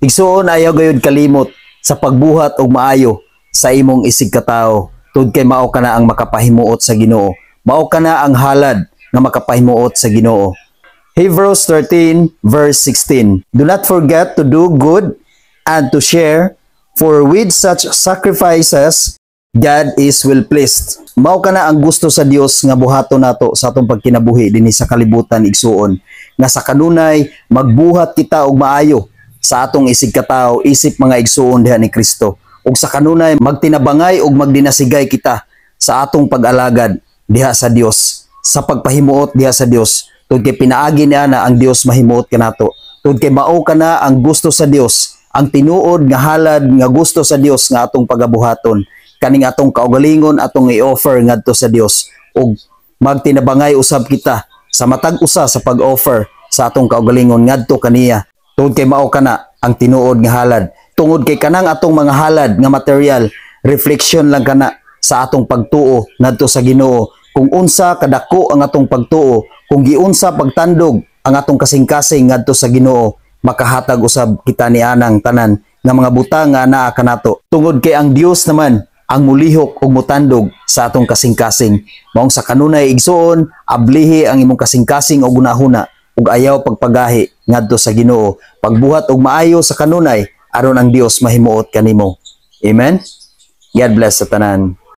Igsuon, ayaw gayud kalimot sa pagbuhat og maayo sa imong isig katawo tungod kay mao kana ang makapahimuot sa Ginoo. Mao kana ang halad nga makapahimuot sa Ginoo. Hebrews 13 verse 16. Do not forget to do good and to share, for with such sacrifices God is well pleased. Mao kana ang gusto sa Dios nga buhaton nato sa atong pagkinabuhi dinhi sa kalibutan, igsuon. Nga sa kanunay magbuhat kita og maayo sa atong isig katawo isip mga igsuon diha ni Kristo. Ug sa kanunay magtinabangay ug magdinasigay kita sa atong pag-alagad diha sa Dios, sa pagpahimuot diha sa Dios. Tungod kay pinaagi niya na ang Dios mahimuot kanato. Tungod kay mao kana ang gusto sa Dios, ang tinuod nga halad nga gusto sa Dios nga atong pagabuhaton, kaning atong kaugalingon atong i-offer ngadto sa Dios ug magtinabangay usab kita sa matag usa sa pag-offer sa atong kaugalingon ngadto kaniya tungod kay mao kana ang tinuod nga halad, tungod kay kanang atong mga halad nga material, reflection lang kana sa atong pagtuo ngadto sa Ginoo, kung unsa kadako ang atong pagtuo, kung giunsa pagtandog ang atong kasing-kasing ngadto sa Ginoo, makahatag usab kita ni anang tanan nga mga butang nga naa kanato tungod kay ang Dios naman ang mulihok ug mutandog sa atong kasing-kasing. Maong sa kanunay, igsuon, ablihi ang imong kasing-kasing og hunahuna ug ayaw pagpagahi ngadto sa Ginoo. Pagbuhat og maayo sa kanunay aron ang Dios mahimuot kanimo. Amen. God bless sa tanan.